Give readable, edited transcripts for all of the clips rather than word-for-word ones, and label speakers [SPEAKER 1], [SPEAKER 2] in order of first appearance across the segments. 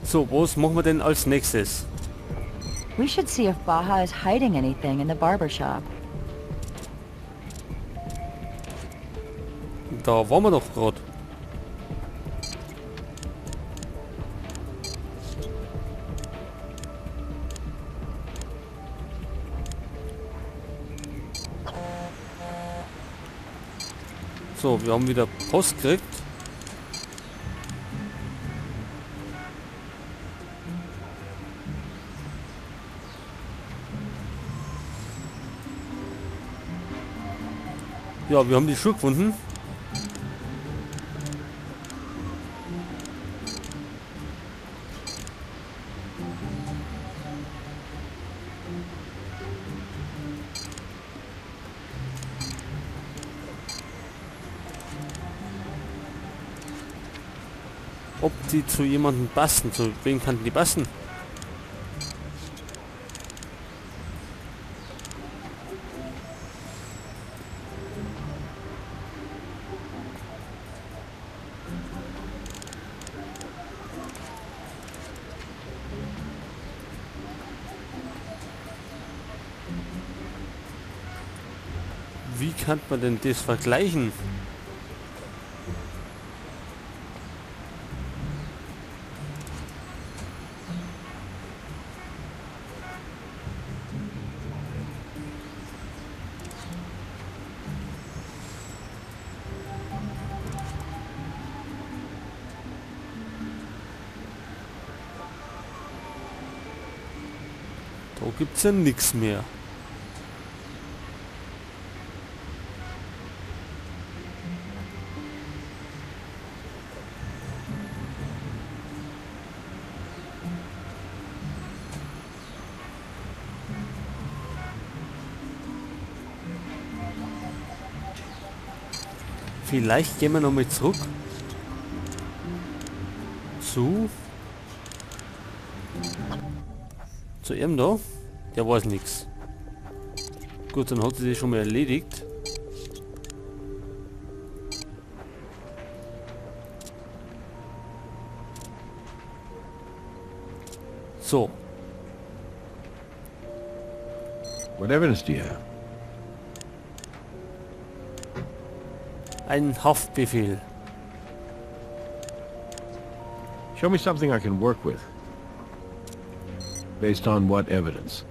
[SPEAKER 1] So, was machen wir denn als nächstes?
[SPEAKER 2] We should see if Baja is hiding anything in the barber shop.
[SPEAKER 1] Da waren wir doch grad. So, wir haben wieder Post gekriegt. Ja, wir haben die Schuhe gefunden. Ob die zu jemandem passen, zu wem kann die passen? Wie kann man denn das vergleichen? Da gibt's ja nix mehr. Vielleicht gehen wir noch mal zurück zu ihm da. Der weiß nix. Gut, dann hat sie sich schon mal erledigt. So.
[SPEAKER 3] What evidence do you have?
[SPEAKER 1] Ein Haftbefehl.
[SPEAKER 3] Show me something I can work with. Based on what evidence?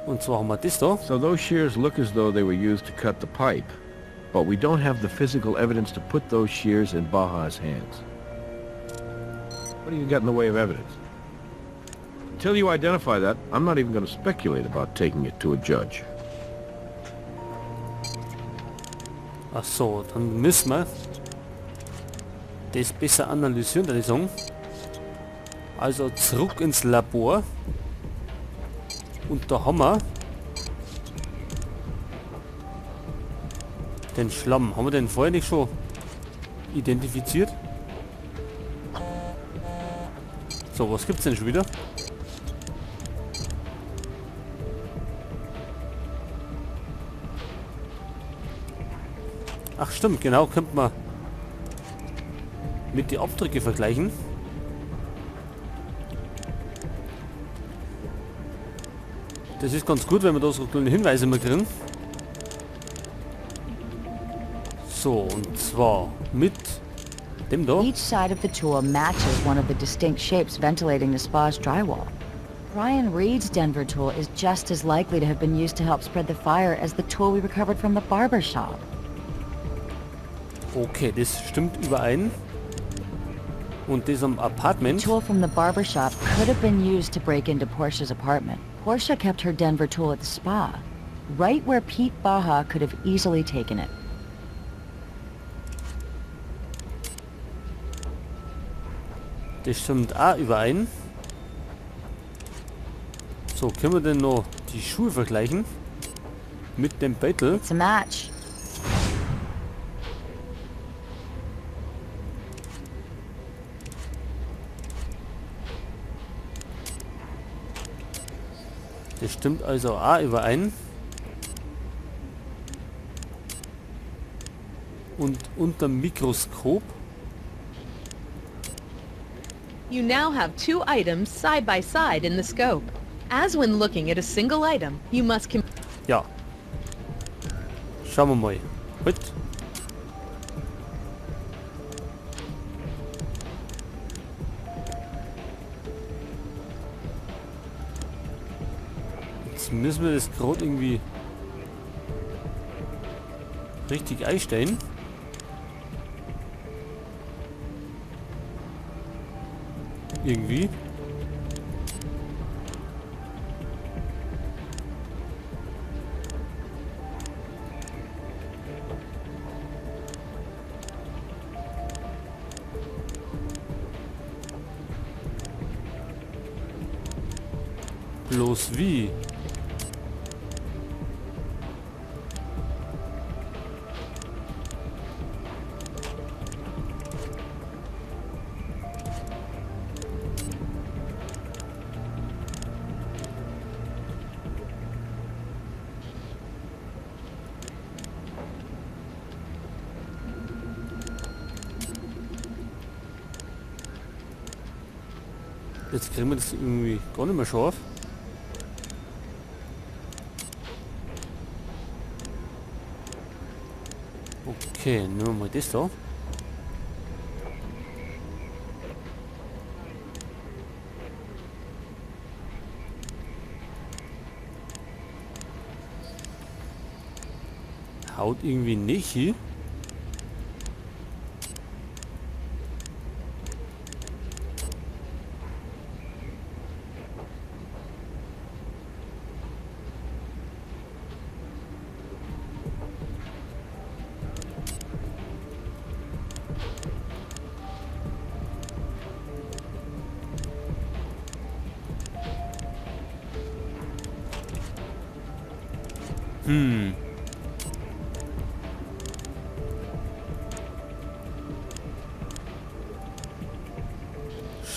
[SPEAKER 1] Und zwar haben wir das da.
[SPEAKER 3] So those shears look as though they were used to cut the pipe, but we don't have the physical evidence to put those shears in Baja's hands. What do you got in the way of evidence? Until you identify that, I'm not even going to speculate about taking it to a judge.
[SPEAKER 1] Ach so, dann müssen wir das besser analysieren, würde ich sagen. Also zurück ins Labor. Und da haben wir den Schlamm. Haben wir den vorher nicht schon identifiziert? So, was gibt's denn schon wieder? Ach stimmt, genau, könnte man mit die Abdrücke vergleichen. Das ist ganz gut, wenn wir da so kleine Hinweise mal kriegen. So, und zwar mit dem da.
[SPEAKER 2] Each side of the tool matches one of the distinct shapes ventilating the spa's drywall. Brian Reed's Denver tool is just as likely to have been used to help spread the fire as the tool we recovered from the barber shop.
[SPEAKER 1] Okay, das stimmt überein. Und das am Apartment.
[SPEAKER 2] The tool from the barber shop could have been used to break into Portia's apartment. Portia kept her Denver tool at the spa, right where Pete Baja could have easily taken it.
[SPEAKER 1] Das stimmt auch überein. So, können wir denn noch die Schuhe vergleichen? Mit dem Beutel?
[SPEAKER 2] It's a match.
[SPEAKER 1] Das stimmt also auch überein. Und unter dem Mikroskop.
[SPEAKER 4] You now have two items side by side in the scope. As when looking at a single item, you must
[SPEAKER 1] Ja. Schauen wir mal. Halt. Jetzt müssen wir das gerade irgendwie richtig einstellen. Irgendwie. Bloß wie? Jetzt kriegen wir das irgendwie gar nicht mehr scharf. Okay, nehmen wir mal das da. Haut irgendwie nicht hin.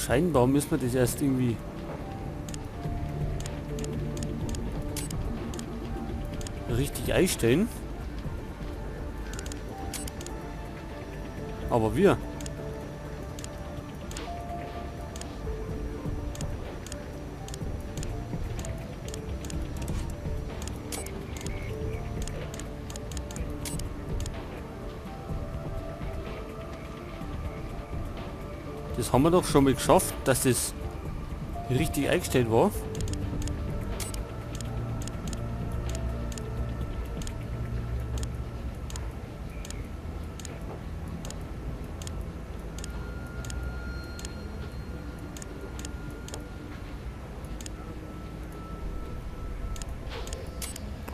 [SPEAKER 1] Scheinbar müssen wir das erst irgendwie richtig einstellen. Aber wir. Das haben wir doch schon mal geschafft, dass das richtig eingestellt war.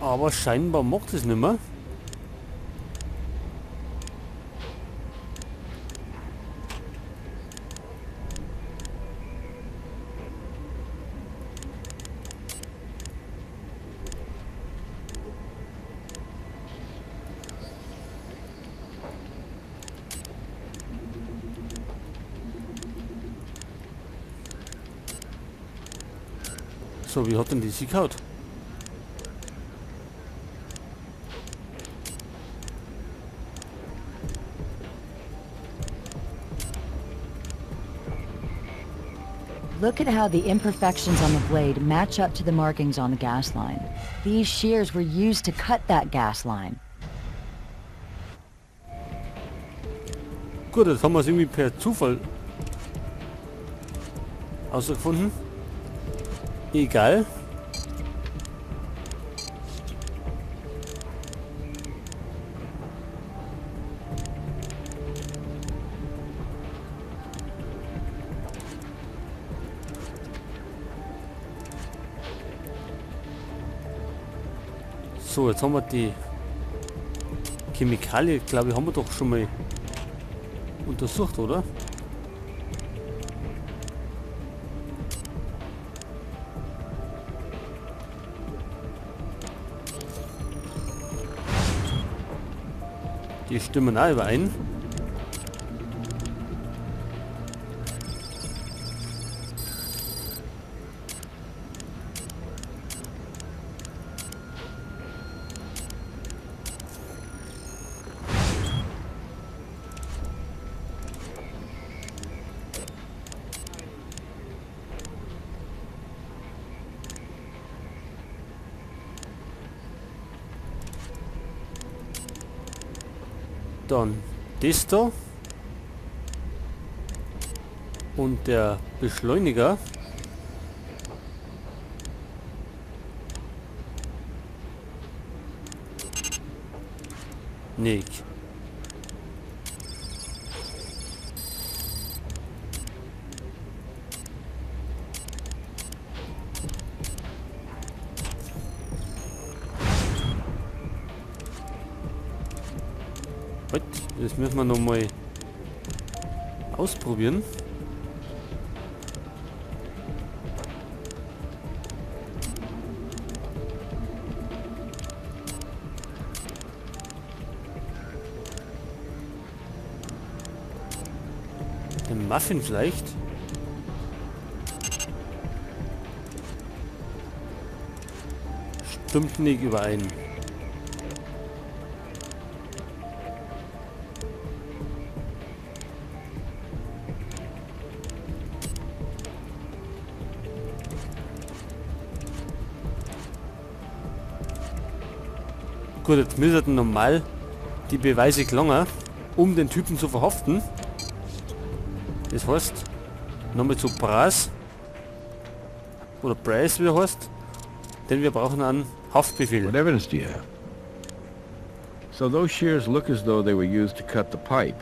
[SPEAKER 1] Aber scheinbar macht es nicht mehr. So, wie hat denn die sich gehauen?
[SPEAKER 2] Look at how the imperfections on the blade match up to the markings on the gas line. These shears were used to cut that gas line.
[SPEAKER 1] Gut, das haben wir es irgendwie per Zufall herausgefunden. Egal. So, jetzt haben wir die Chemikalie, glaube ich, haben wir doch schon mal untersucht, oder? Die stimmen auch überein. Dann das da. Und der Beschleuniger. Nick. Das müssen wir noch mal ausprobieren. Den Muffin vielleicht. Stimmt nicht überein. Gut, jetzt müssten normal die Beweise gelangen, um den Typen zu verhaften. Das heißt, nochmal zu Brass oder Brass, wie er heißt, denn wir brauchen einen Haftbefehl.
[SPEAKER 3] What evidence do you have? So those shears look as though they were used to cut the pipe,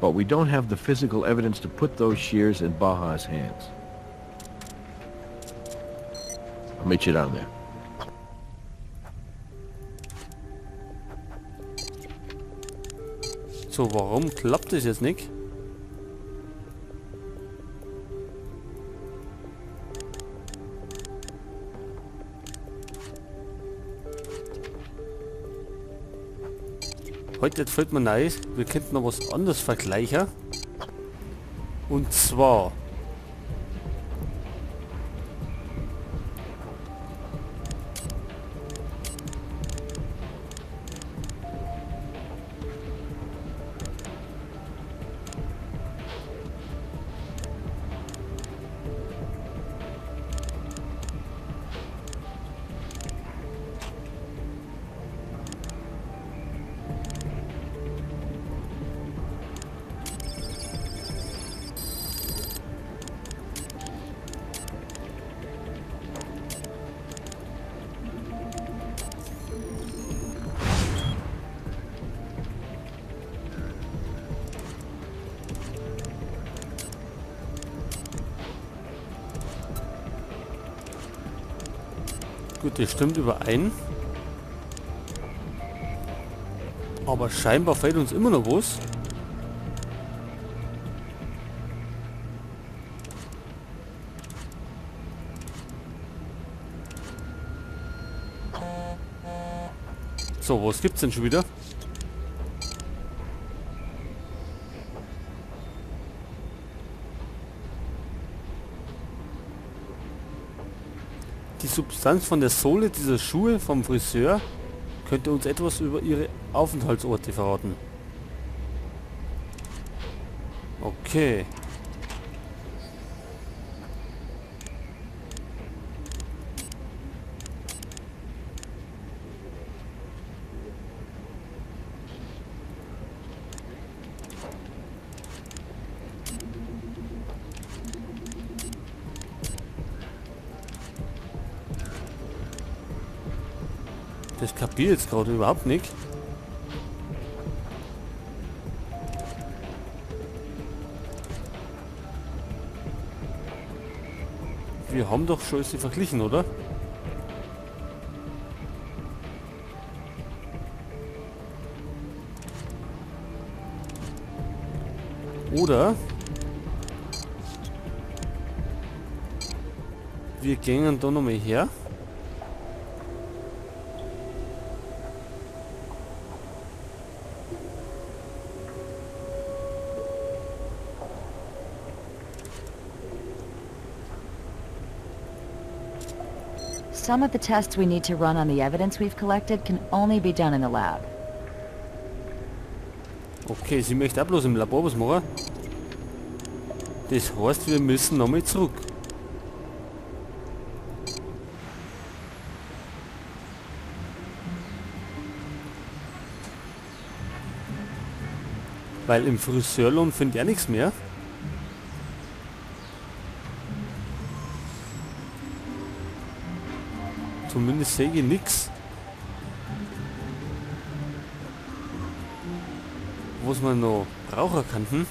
[SPEAKER 3] but we don't have the physical evidence to put those shears in Baja's hands. I'll meet you down there.
[SPEAKER 1] So, warum klappt das jetzt nicht? Heute jetzt fällt mir nice, wir könnten noch was anderes vergleichen. Und zwar Gut, das stimmt überein. Aber scheinbar fehlt uns immer noch was. So, was gibt's denn schon wieder? Die Substanz von der Sohle dieser Schuhe vom Friseur könnte uns etwas über ihre Aufenthaltsorte verraten. Okay. Das kapiere ich jetzt gerade überhaupt nicht. Wir haben doch schon sie verglichen, oder? Oder wir gehen da nochmal her.
[SPEAKER 2] Some of the tests we need to run on the evidence we've collected can only be done in the lab.
[SPEAKER 1] Okay, sie möchte auch bloß im Labor was machen. Das heißt, wir müssen nochmal zurück. Weil im Friseurlohn finde ich auch nichts mehr. Zumindest sehe ich nichts. Was man noch brauchen kann. Hm?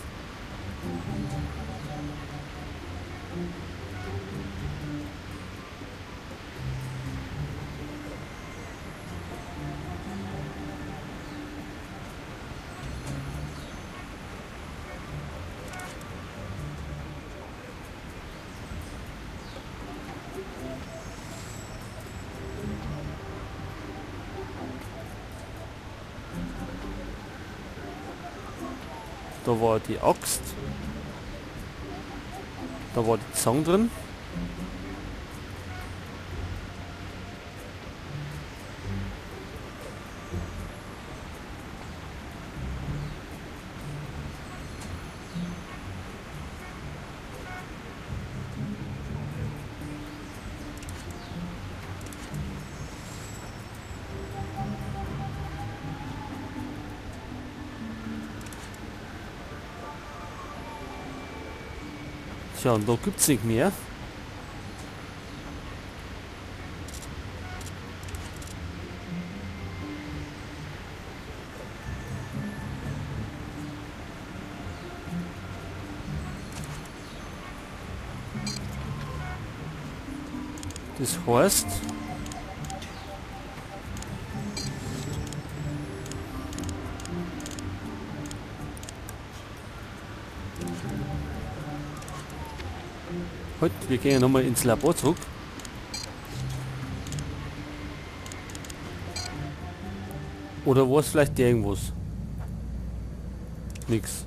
[SPEAKER 1] Da war die Axt. Da war die Zange drin. Tja, und da gibt's nicht mehr. Das heißt, heute, wir gehen nochmal ins Labor zurück. Oder war es vielleicht irgendwas? Nix.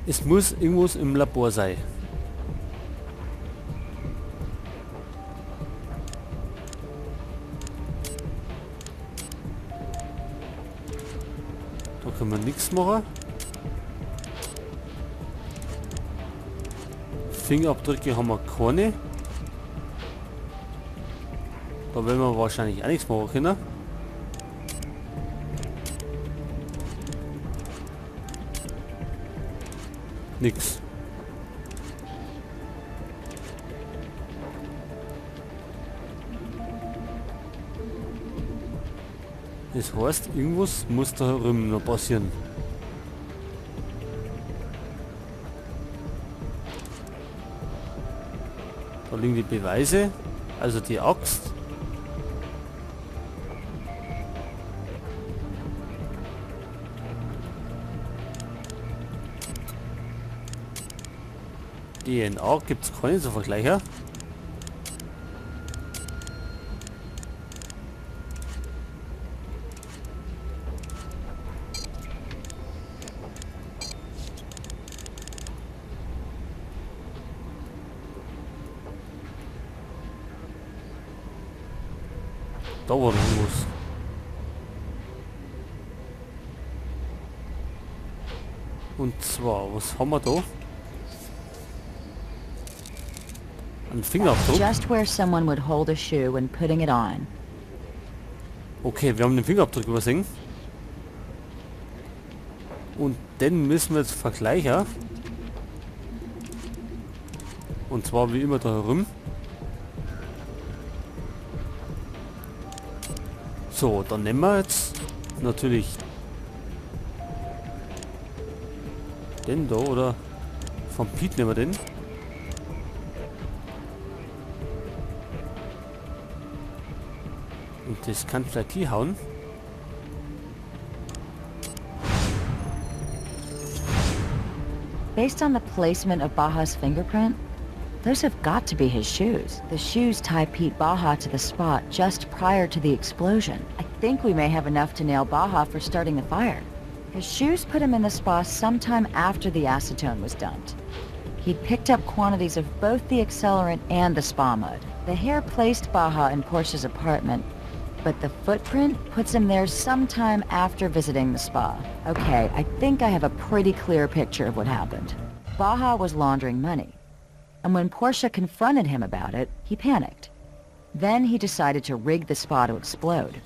[SPEAKER 1] Es muss irgendwas im Labor sein. Da können wir nichts machen. Fingerabdrücke haben wir keine. Da werden wir wahrscheinlich auch nichts machen können. Nix. Das heißt, irgendwas muss da drüben noch passieren. Da liegen die Beweise, also die Axt. DNA gibt es keine zu vergleichen. Da war irgendwas. Und zwar, was haben wir da? Ein Fingerabdruck.
[SPEAKER 2] Just where someone would hold a shoe when putting it on.
[SPEAKER 1] Okay, wir haben den Fingerabdruck übersehen. Und den müssen wir jetzt vergleichen. Und zwar wie immer da herum. So, dann nehmen wir jetzt natürlich den da, oder vom Pete nehmen wir den. Und das kann vielleicht hier hauen.
[SPEAKER 2] Based on the placement of Baja's fingerprint, those have got to be his shoes. The shoes tie Pete Baja to the spot just prior to the explosion. I think we may have enough to nail Baja for starting the fire. His shoes put him in the spa sometime after the acetone was dumped. He'd picked up quantities of both the accelerant and the spa mud. The hair placed Baja in Portia's apartment, but the footprint puts him there sometime after visiting the spa. Okay, I think I have a pretty clear picture of what happened. Baja was laundering money. And when Portia confronted him about it, he panicked. Then he decided to rig the spa to explode.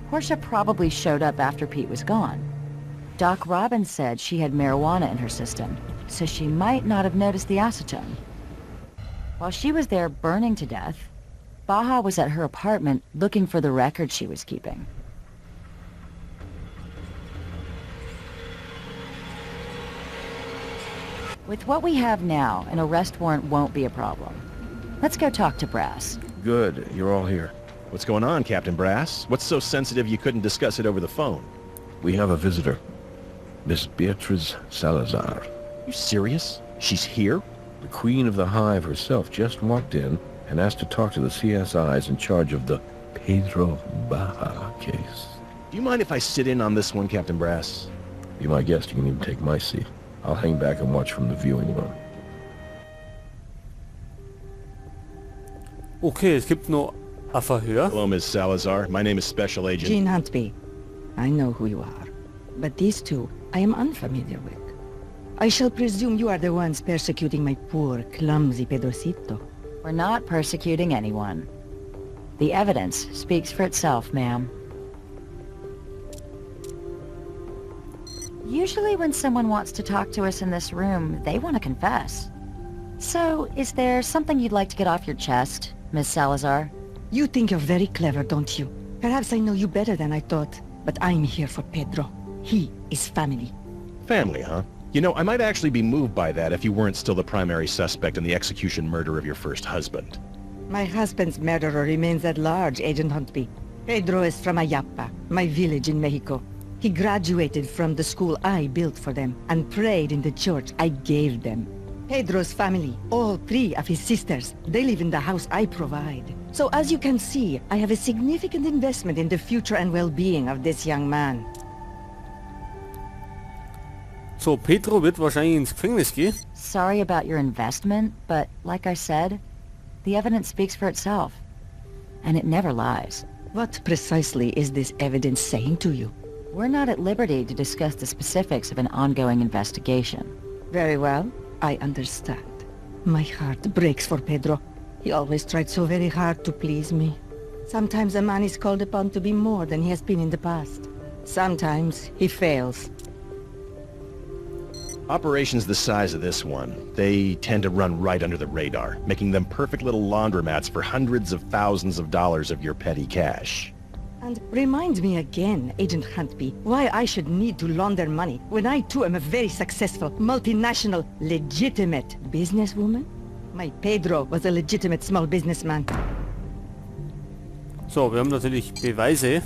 [SPEAKER 2] Portia probably showed up after Pete was gone. Doc Robbins said she had marijuana in her system, so she might not have noticed the acetone. While she was there burning to death, Baja was at her apartment looking for the record she was keeping. With what we have now, an arrest warrant won't be a problem. Let's go talk to Brass.
[SPEAKER 3] Good, you're all here.
[SPEAKER 5] What's going on, Captain Brass? What's so sensitive you couldn't discuss it over the phone?
[SPEAKER 3] We have a visitor. Miss Beatriz Salazar.
[SPEAKER 5] You serious? She's here?
[SPEAKER 3] The Queen of the Hive herself just walked in and asked to talk to the CSIs in charge of the Pedro Baja case.
[SPEAKER 5] Do you mind if I sit in on this one, Captain Brass?
[SPEAKER 3] Be my guest. You can even take my seat. I'll hang back and watch from the viewing room.
[SPEAKER 1] Okay, es gibt noch ein Verhör.
[SPEAKER 5] Hello, Ms. Salazar. My name is Special Agent...
[SPEAKER 6] Jean Huntby. I know who you are. But these two, I am unfamiliar with. I shall presume you are the ones persecuting my poor, clumsy Pedrocito.
[SPEAKER 2] We're not persecuting anyone. The evidence speaks for itself, ma'am. Usually when someone wants to talk to us in this room, they want to confess. So, is there something you'd like to get off your chest, Miss Salazar?
[SPEAKER 6] You think you're very clever, don't you? Perhaps I know you better than I thought, but I'm here for Pedro. He is family.
[SPEAKER 5] Family, huh? You know, I might actually be moved by that if you weren't still the primary suspect in the execution murder of your first husband.
[SPEAKER 6] My husband's murderer remains at large, Agent Huntby. Pedro is from Ayapa, my village in Mexico. He graduated from the school I built for them and prayed in the church I gave them. Pedro's family, all three of his sisters, they live in the house I provide. So as you can see, I have a significant investment in the future and well-being of this young man.
[SPEAKER 1] So, Pedro wird wahrscheinlich ins Gefängnis gehen.
[SPEAKER 2] Sorry about your investment, but like I said, the evidence speaks for itself. And it never lies.
[SPEAKER 6] What precisely is this evidence saying to you?
[SPEAKER 2] We're not at liberty to discuss the specifics of an ongoing investigation.
[SPEAKER 6] Very well. I understand. My heart breaks for Pedro. He always tried so very hard to please me. Sometimes a man is called upon to be more than he has been in the past. Sometimes he fails.
[SPEAKER 5] Operations the size of this one, they tend to run right under the radar, making them perfect little laundromats for hundreds of thousands of dollars of your petty cash.
[SPEAKER 6] And remind me again, Agent Huntby, why I should need to launder money when I too am a very successful, multinational, legitimate businesswoman? My Pedro was a legitimate small businessman.
[SPEAKER 1] So, wir haben natürlich Beweise.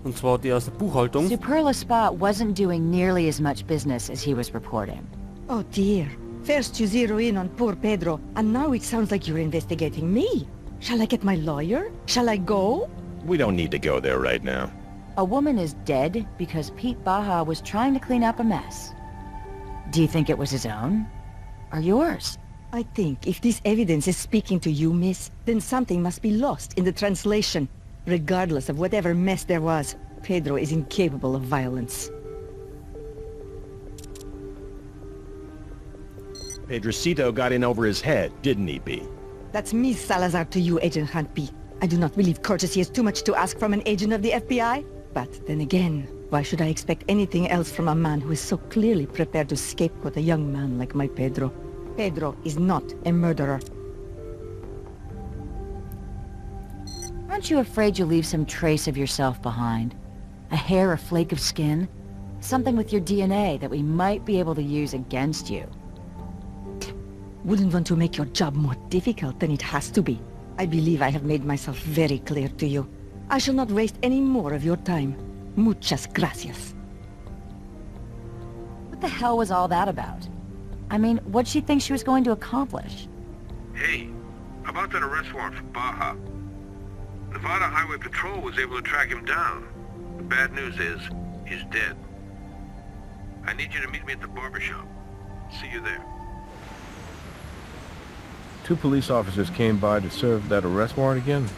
[SPEAKER 1] Und zwar die aus der Buchhaltung.
[SPEAKER 2] Superla Spa wasn't doing nearly as much business as he was reporting.
[SPEAKER 6] Oh dear. First you zero in on poor Pedro, and now it sounds like you're investigating me. Shall I get my lawyer? Shall I go?
[SPEAKER 5] We don't need to go there right now.
[SPEAKER 2] A woman is dead because Pete Baja was trying to clean up a mess. Do you think it was his own? Or yours?
[SPEAKER 6] I think if this evidence is speaking to you, miss, then something must be lost in the translation. Regardless of whatever mess there was, Pedro is incapable of violence.
[SPEAKER 5] Pedrocito got in over his head, didn't he, B?
[SPEAKER 6] That's Miss Salazar to you, Agent Huntby. I do not believe courtesy is too much to ask from an agent of the FBI. But then again, why should I expect anything else from a man who is so clearly prepared to scapegoat a young man like my Pedro? Pedro is not a murderer.
[SPEAKER 2] Aren't you afraid you'll leave some trace of yourself behind? A hair or flake of skin? Something with your DNA that we might be able to use against you.
[SPEAKER 6] Wouldn't want to make your job more difficult than it has to be. I believe I have made myself very clear to you. I shall not waste any more of your time. Muchas gracias.
[SPEAKER 2] What the hell was all that about? I mean, what'd she think she was going to accomplish?
[SPEAKER 7] Hey, about that arrest warrant for Baja. Nevada Highway Patrol was able to track him down. The bad news is, he's dead. I need you to meet me at the barbershop. See you there.
[SPEAKER 3] Two police officers came by to serve that arrest warrant again.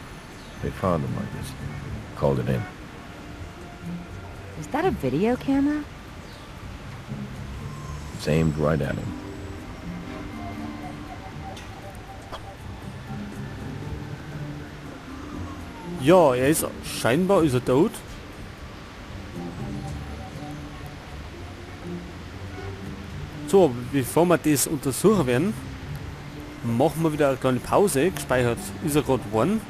[SPEAKER 3] They found him, I guess. Called it in.
[SPEAKER 2] Is that a video camera?
[SPEAKER 3] It's aimed right at him.
[SPEAKER 1] Ja, er ist scheinbar ist er tot. So, bevor wir das untersuchen werden, machen wir wieder eine kleine Pause. Gespeichert ist er gerade worden.